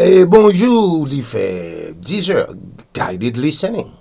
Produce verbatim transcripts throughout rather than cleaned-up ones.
E bonjou, li fè dis è, guided listening.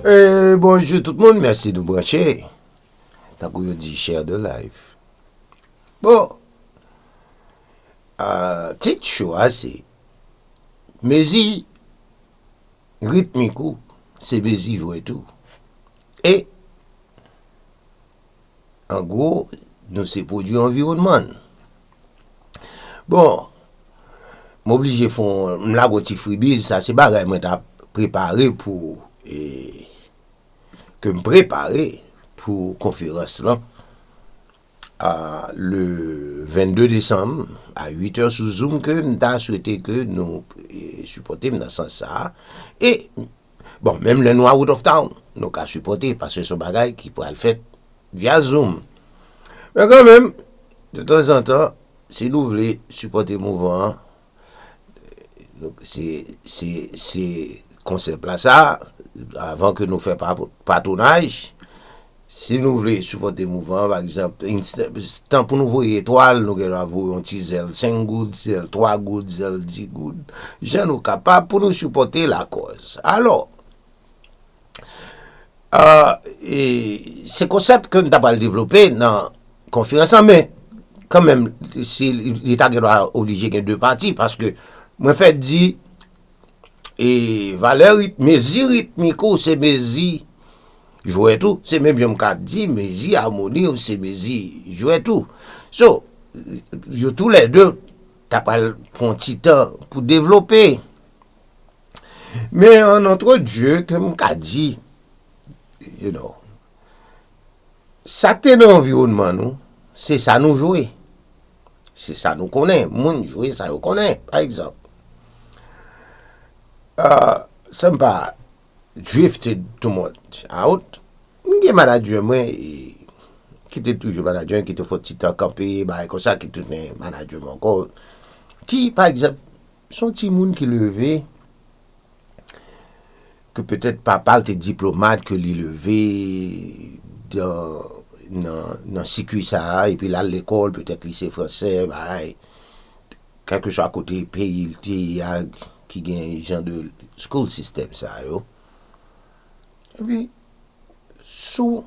E, bonjou tout moun, mèsi nou branche. Tankou yo di, share the live. Bon, ah, tit show a se mezi ritmik ou, se mezi jwèt ou. E, an gwo, nou se pwodui anviwònman n. Bon, m oblije fè yon, m lage yon ti freebies, sa se bagay mwen t ap prepare pou, e, ke m prepare pou konferans lan, a, le vennde desanm, a uit è sou Zoom, ke m ta swete ke nou, e, sipòte m nan sans sa a. E, bon, menm lè nou out of town, nou ka sipòte, paske se yon bagay ki pral fèt via Zoom. Men kanmenm, de tanzantan, si nou vle sipòte mouvman an, donk, se, se, se konsèp la sa, avan ke nou fè pa-, patwonaj, si nou vle sipòte mouvman an, pa egzanp, inst-, tan pou nou voye etwal, nou gen dwa voye yon ti zèl senk goud, zèl twa goud, zèl dis goud, jan nou kapab pou nou sipòte lakòz. Alò, Ah, e, se konsèp ke m ta pral devlope nan konferans lan, men kanmenm, si li ta gen dwa oblije gen de pati, paske mwen fèk di, e, valè rit-, mezi ritmik ou se mezi jwèt ou, se menm jan m ka di, mezi amoni ou se mezi jwèt ou. So, yo toulède ta pral pran ti tan pou devlope. Men an entre Dieu, ke m ka di, you know, sa k te nan anviwònman nou, se sa nou jwe. Se sa nou konnen. Moun jwe sa yo konnen. Pa egzanp, ah, san m pa drifted too much out, m gen manadjè mwen, e, ki te toujou manadjè, ki te fè ti tan kanpe, bagay konsa, ki tounen manadjè mwen ankò, ki, pa egzanp, se yon timoun ki leve, ke petèt papa l te diplomat, ke li leve dan, nan, nan sikui sa a, epi l al lekòl, petèt lise fransè, bagay, kèlkeswa kote peyi l te ye a, ki gen jan de school system sa yo. Epi, si w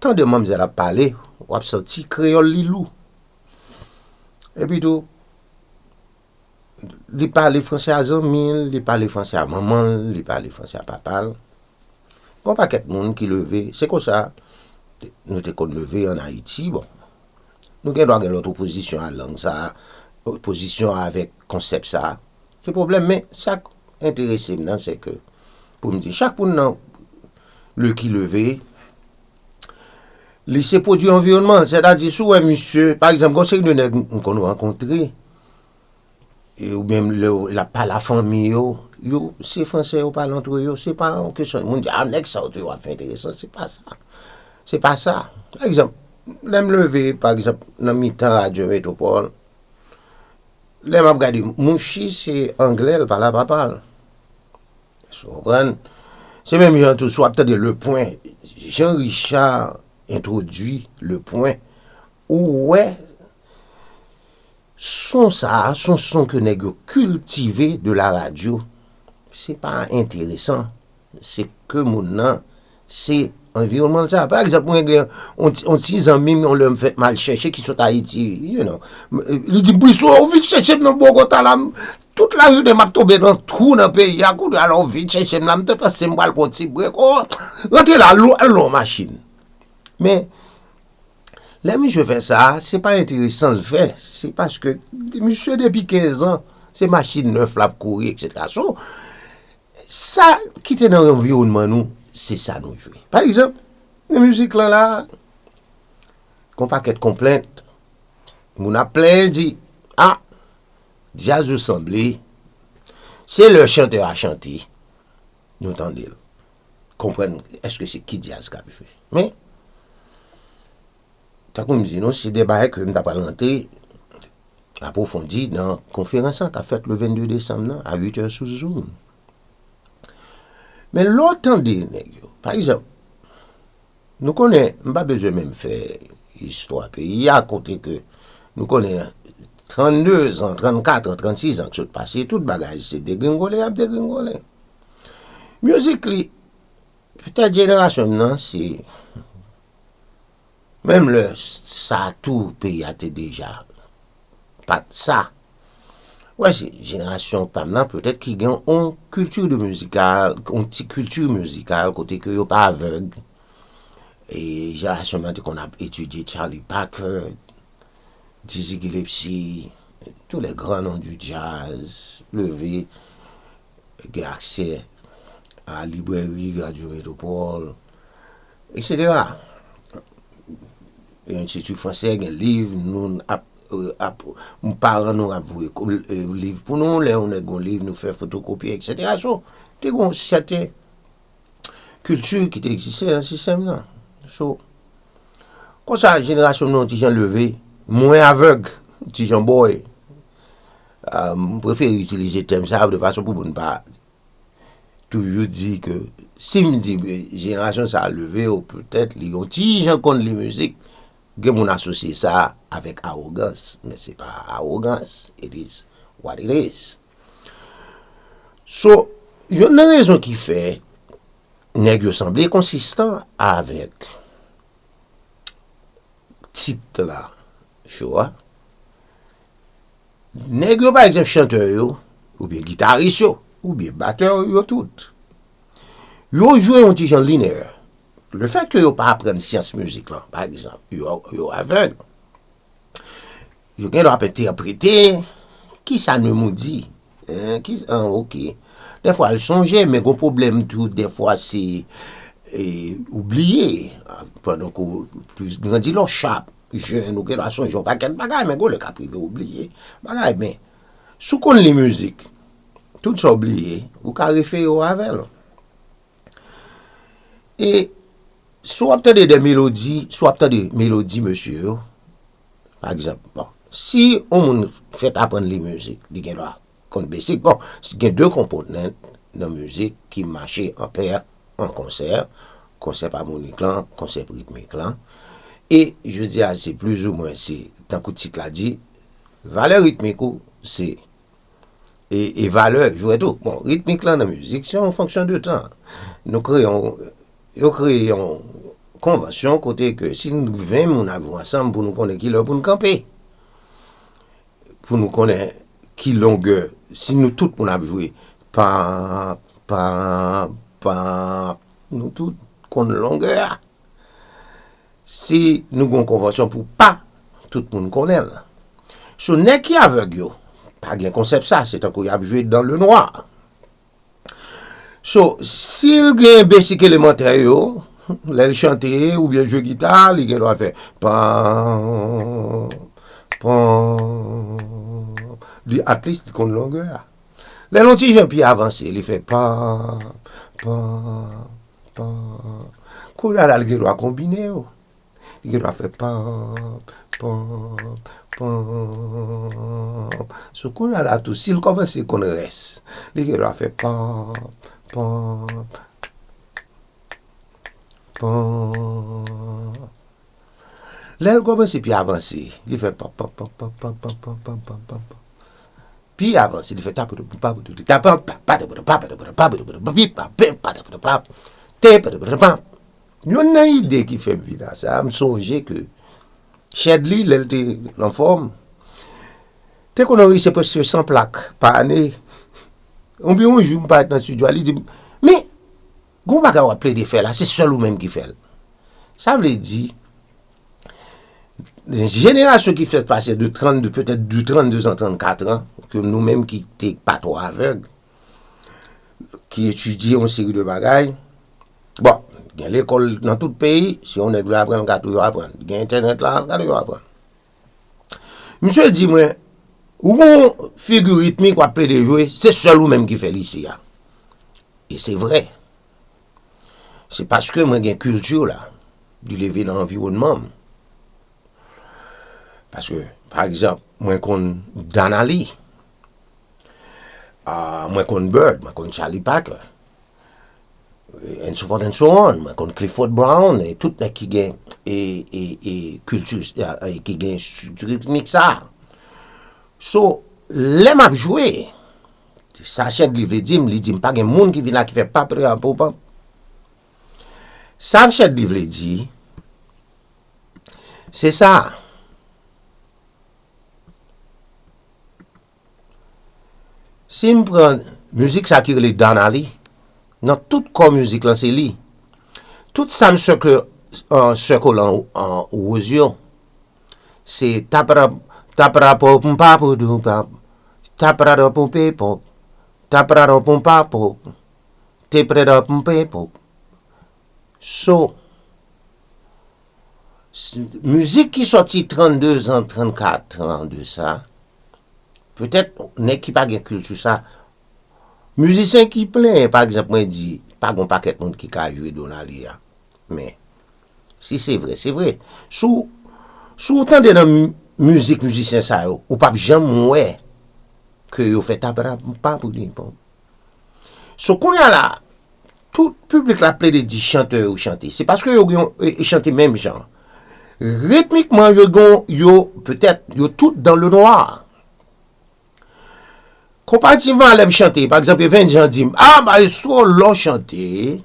tande manmzèl ap pale, w ap santi kreyòl li lou. Epi tou, li pale franse a zanmi l, li pale franse a manman l, li pale franse a papa l. Gon pakèt moun ki leve, se konsa nou te konn leve ann Ayiti, bon. Nou gen dwa gen lòt opozisyon a lang sa a, opozisyon avèk konsèp sa a. Se pwoblèm, men sa k enterese m nan, se ke, pou m di, chak moun nan le ki leve, li se pwodui anviwònman l. Sètadi, si w wè misye, pa egzanp, gon seri de nèg m konn rankontre, e, oubyen lè w- l ap pale a fanmi yo, yo, se franse yo pale antre yo, se pa yon kesyon, moun di, a, nèg sa yo toujou ap fè enteresan, se pa sa. Se pa sa. Pa egzanp, lè m leve, pa egzanp, nan mitan Radyo Metwopòl, lè m ap gade, Mouchi se anglè l pale a papa l. Èske w konprann? Se menm jan tou, si w ap tande Le Pwen, Jean Richard entwodui Le Pwen, ou wè, son sa a, se yon son ke nèg yo kiltive de la radyo. Se pa enteresan. Se ke moun nan, se anviwònman l sa. Pa egzanp, mwen gen yon ti, yon ti zanmi m, yon lè m fè, m al chèche ki sot Ayiti, you know. M- Li di, Brisou, ou vin chèche m nan Bogota la, m- tout lajounen m ap tonbe nan twou nan peyi a, kounye a la, ou vin chèche m la, m te panse m pral pran ti brek. O, rantre la, lou- al lou machin. Men, lè misye fè sa, se pa enteresan l fè. Se paske misye depi kenz an, se machin nèf l ap kouri, etsetera. So, sa ki te nan anviwònman nou, se sa nou jwe. Pa egzanp, nan mizik lan la, gon pakèt konplent, moun ap plenyen di, a, djaz yo sanble, se lè chantè a chante, nou tande l. Konprann èske se ki djaz k ap jwe. Men, tankou m di nou, se de bagay ke m ta pral rantre apwofondi nan konferans lan k ap fèt le vennde desanm nan a uit è sou Zoom. Men lè w tande nèg yo, pa egzanp, nou konnen, m pa bezwen menm fè istwa peyi a, kote ke nou konnen trannde zan, trannkat an, trannsis an k sot pase, tout bagay se degrengole, y ap degrengole. Mizik li, petèt jenerasyon m nan, se menm lè sa tou peyi a te deja pa t sa. Wè, se jenerasyon pa m nan, petèt ki gen yon kilti de mizikal, yon ti kilti mizikal, kote ke yo pa avèg. E jenerasyon m nan te konn ap etidye Charlie Parker, Dizzy Gillespie, tous les grands noms du jazz, leve, gen aksè a librèri, Radyo Metwopòl, etsetera. Enstiti fransè gen liv, nou ap, ap, paran nou ap voye liv pou nou, lè yon nèg gon liv, nou fè fotokopye, etsetera. So, te gon sèten kilti ki te egziste nan sistèm nan. So, konsa, jenerasyon nou yon ti jan leve, mwen avèg, ti jan bòy. M prefere itilize tèm sa a de fason pou moun pa toujou di ke, si m di jenerasyon sa a leve, ou petèt li yon ti jan konn li mizik, gen moun asosye sa avèk awogans, men se pa awogans, it is what it is. So, youn nan rezon ki fè nèg yo sanble konsistan avèk tit la, show a, nèg yo, pa egzanp, chantè yo, oubyen gitaris yo, oubyen batè yo, yo tout, yo jwe yon ti jan linè. Lefètke yo pa aprann syans mizik lan, pa egzanp, yo, yo avèg. Yo gen dwa ap entèprete, kisa nou di? Hein, ki, ah, ok. Dèfwa l sonje, men gon pwoblèm tou, dèfwa se, e, ou bliye. Pandan ke w plis grandi, lè w chap, jèn, ou gen dwa sonje yon pakèt bagay, men gon lè k ap rive ou bliye bagay. Men, si w konn li mizik, tout sa w bliye, ou ka refere w avè l. E si w ap tande de melodi, si w ap tande melodi mesye yo, pa egzanp, bon, si yon moun fèt aprann li mizik, li gen dwa konn besik. Bon, gen de konponant nan mizik ki mache an pè an konsèp, konsèp amonik lan, konsèp ritmik lan. E jodi a, se plizoumwen, se, tankou tit la di, valè ritmik ou, se e, e valè jwèt ou. Bon, ritmik lan nan mizik, se yon fonksyon de tan. Nou kreye yon, yo kreye yon konvansyon kote ke si nou ven moun ap jwe ansanm pou nou konnen ki lè pou nou kanpe. Pou nou konnen ki longè, si nou tout moun ap jwe pa, pa, pa, nou tout konn longè a. Si nou gen yon konvansyon pou pa Tout moun konnen l. So, nèg ki avèg yo, pa gen konsèp sa, se tankou y ap jwe dans le noir. So, si l gen besik elemantè yo, lè l chante oubyen jwe gita, li gen dwa fè pan, pan. Li, at least, li konn longè a. Lè l yon ti jan pi avanse, li fè pan, pan, pan. Kounye a la, li gen dwa konbine yo. Li gen dwa fè pam, pam, pam. Sou kounye a la tou, si l kòmanse konn rès, li gen dwa fè pam, pam, pam. Lè l kòmanse pi avanse, li fè pam, pam, pam. Pi avanse, li fè tapoutou, tapoutou, tapam, pa, pa, tapoutou, pa, pa, tapoutou, pa, tapoutou, pa, pi, pa, pen, pa, tapoutou, pa, te, pa, tapoutou, pa. Youn nan ide ki fè m vin a sa, m sonje ke Shedly, lè l te anfòm, te konn anrejistre prèske san plak pa ane. Oubyen yon jou, m parèt nan estidyo a, li di m, "Men, gon bagay w ap plede fè la, se sèl ou menm ki fè l." Sa vle di, jenerasyon ki fèt pase de trannde, petèt de trannde an, trannkat an, ke nou menm ki te pa twò avèg, ki etidye yon seri de bagay. Bon, gen lekòl nan tout peyi, si yon nèg vle aprann, l ka toujou aprann. Gen entènèt la, l ka toujou aprann. Misye di mwen, "Ou gon figi ritmik w ap plede jwe, se sèl ou menm ki fè l isi a." E se vre. Se paske mwen gen kilti la, li leve nan anviwònman m. Paske, pa egzanp, mwen konn Donna Lee, ah, mwen konn Bird, mwen konn Charlie Parker, and so forth and so on. Mwen konn Clifford Brown, e tout nèg ki gen, e, e, e kilti, e, e, ki gen ritmik sa. So, lè m ap jwe, sa Shedly vle di m, li di m pa gen moun ki vin la ki fè pap, pap, pap, pap. Sa Shedly vle di, se sa. Si m pran mizik sa ki rele Donna Lee, nan tout kò mizik lan se li. Tout sa m sèkle, euh, sèkle an, an woz yo, se tapra, tapra pop, m pa pou dou pap, tapra do pou pe pop, tapra do pou pa pop, te pre do pou pe pop. So, s-, mizik ki sòti trannde zan, trannkat an de sa, petèt nèg ki pa gen kilti sa, mizisyen ki plenyen, pa egzanp, mwen di, pa gon pakèt moun ki ka jwe Donna Lee a. Men, si se vre, se vre. Si w, si w tande nan mi-, mizik mizisyen sa yo, ou p ap janm wè ke yo fè tapra pa pou li, bon. So, kounye a la, tout piblik la plede di chantè yo chante. Se paske yo gen, e, e chante menm jan. Ritmikman, yo gen, yo, petèt, yo tout dans le noir. Konparativman a lè m chante, pa egzanp, Evenjan di m, "Ah, maestro, lè w chante,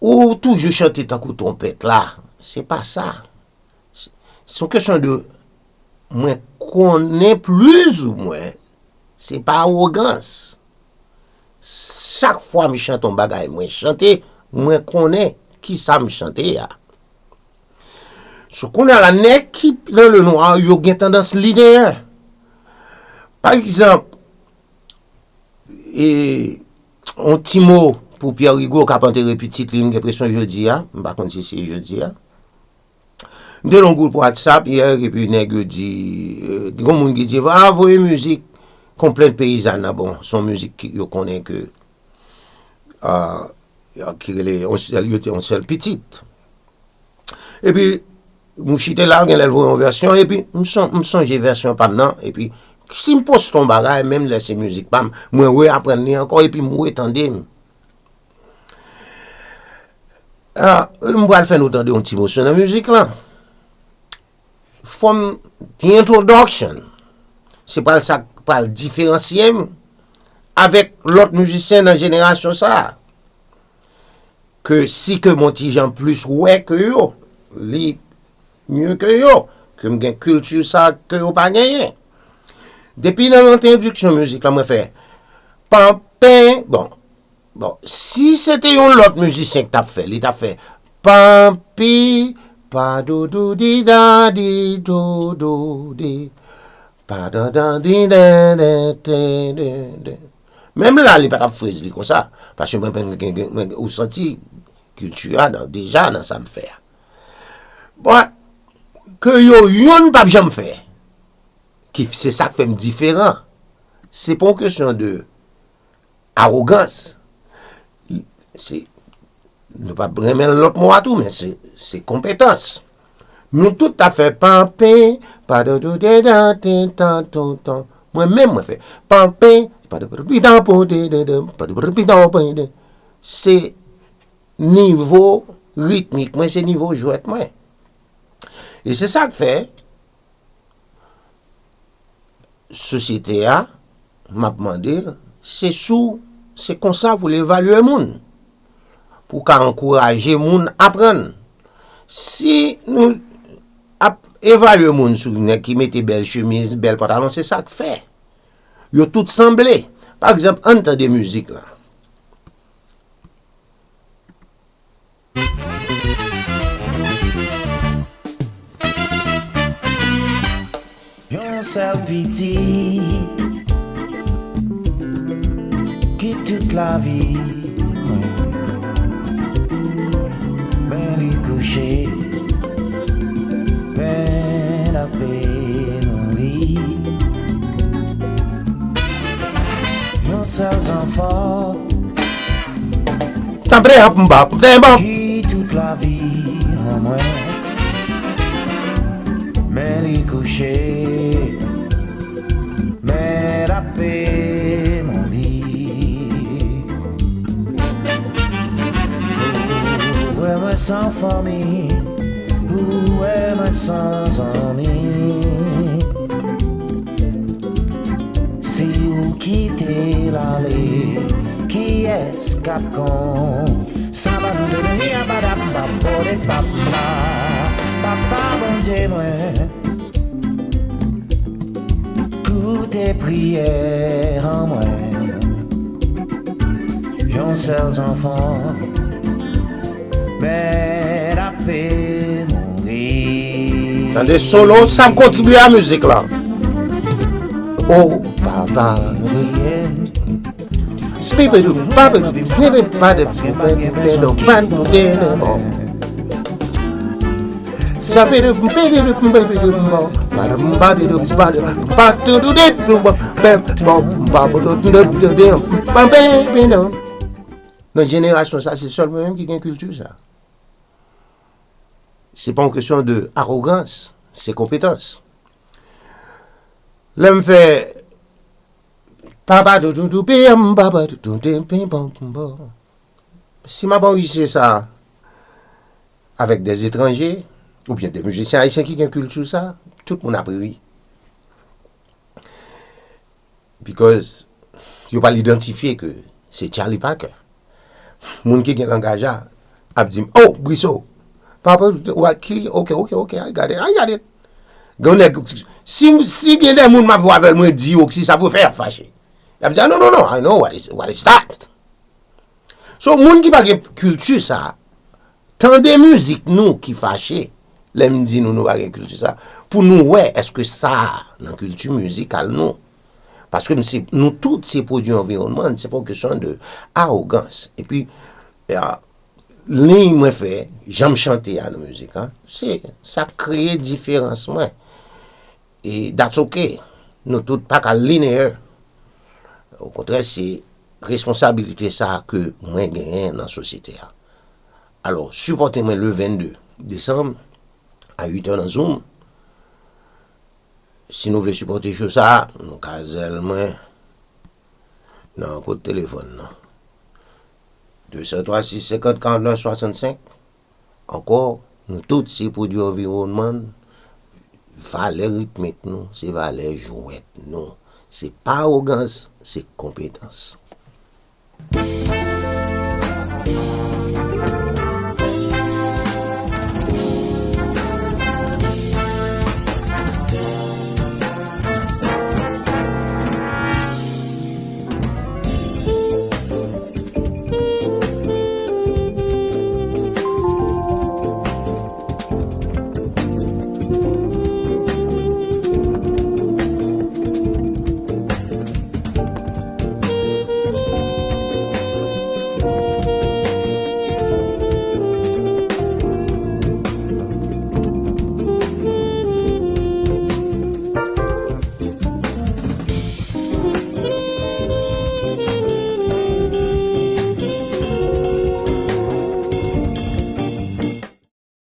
ou toujou chante tankou twonpèt la." Se pa sa. Se, se yon kesyon de mwen konnen plizoumwen, se pa awogans. Chak fwa m chante yon bagay, mwen chante, mwen konnen ki sa m chante a. So, kounye a la, nèg ki dans le noir, yo gen tandans lineyè. Pa egzanp, e, yon ti mo pou Pierre Rigaud k ap antere pitit li, m gen enpresyon jodi a, m pa konn si se jodi a. M te nan yon gwoup WhatsApp yè, epi nèg yo di, e, gon moun ki di, "Ah, voye mizik Konplent Peyizàn nan." Bon, se yon mizik ki, yo konnen ke, ah, ki rele, yon sèl, yo te yon sèl pitit. Epi, Mouchi te la, gen lè l voye yon vèsyon, epi m son-, m sonje vèsyon pa m nan, epi si m poste yon bagay, menm lè se mizik pa m, mwen reaprann li ankò, epi m retande m. Ah, m pral fè nou tande yon ti moso nan mizik lan. From the introduction, se pral sa k pral diferansye m avèk lòt mizisyen nan jenerasyon sa a. Ke si ke m on ti jan plis wè ke yo, li mye ke yo, ke m gen kilti sa ke yo pa genyen. Depi nan entwodiksyon mizik la, mwen fè panpen, bon, bon, si se te yon lòt mizisyen ki t ap fè, li t ap fè panpi, Pa do do di da di do do di. Pa da da di da da da da da. Menm la, li pa t ap frez li konsa. Paske mwen, mwen, mwen, mwen, ou santi kilti a nan, deja nan sa m fè a. Bon, ke yo youn p ap janm fè. Ki, se sa k fè m diferan. Se pa yon kesyon de awogans. Se, nou p ap renmen lòt mo a tou, men se, se konpetans. Nou tout ta fè panpe, pa do do de dan ten tan ton ton. Mwen menm mwen fè panpe, pa do do pidan po de de de, pa do do pidan po de. Se nivo ritmik mwen, se nivo jwèt mwen. E se sa k fè sosyete a, m ap mande l, se sou, se konsa pou l evalye moun. Pou w ka ankouraje moun aprann. Si nou ap evalye moun sou nèg ki mete bèl chemiz, bèl pantalon, se sa k fè. Yo tout sanble. Pa egzanp, ann tande mizik la. Yon sèl pitit ki tout lavi mwen, men li kouche, men l ape mouri. Yon sèl zanfan Tanpri, ap m ba, m ba. Ki tout lavi an mwen, men li kouche, men l ape mouri. Ou wè mwen san fanmi, ou wè mwen san zanmi. Si ou kite l ale, kiyès k ap konn? Sa pa m te vini a badap, m pa bòde papa, papa Bondye mwen. Koute priyè an mwen. Yon sèl zanfan, men l ape mouri. Tande solo, sa m kontribye a mizik la. Oh, papa. Bibi dou, papa dou, bibi dou, bibi dou, bibi dou, bibi dou, bibi dou. Nan jenerasyon sa, se sèl mwen menm ki gen kilti sa. Se pa yon kesyon de awogans, se konpetans. Lè m fè papa toutou piyam, papa toutou piyam, si m ap anrejistre sa avèk de etranje, oubyen de mizisyen ayisyen ki gen kilti sa, tout moun ap ri. Because yo pral idantifye ke se Charlie Parker. Moun ki gen langaj la ap di m, "Oh, Briso, papa, what, ki, ok, ok, ok, I got it, I got it." Gen nèg, si, si gen de moun m ap viv avè l, mwen di yo ki sa pou fè, y ap fache. Y ap di, "Ah, non, non, non, I know what is, what is that." So, moun ki pa gen kilti sa, tande mizik nou ki fache, lè m di nou nou pa gen kilti sa, pou nou wè èske sa nan kilti mizikal nou. Paske m se, nou tout se pwodui anviwònman n, se pa yon kesyon de awogans. Epi, eh, liy mwen fè, jan m chante a nan mizik an, se sa k kreye diferans mwen. E that's ok. Nou tout pa ka linear. Okontrè, se responsabilite sa ke mwen genyen nan sosyete a. Alò, sipòte mwen le vennde desanm a uit è nan Zoom. Si nou vle sipòte show sa, nou ka zèl mwen nan kot telefòn nan. De san twa sis senkant karannèf swasannsenk. Ankò, nou tout se pwodui anviwònman n, valè ritmik nou, se valè jwèt nou. Se pa awogans, se konpetans.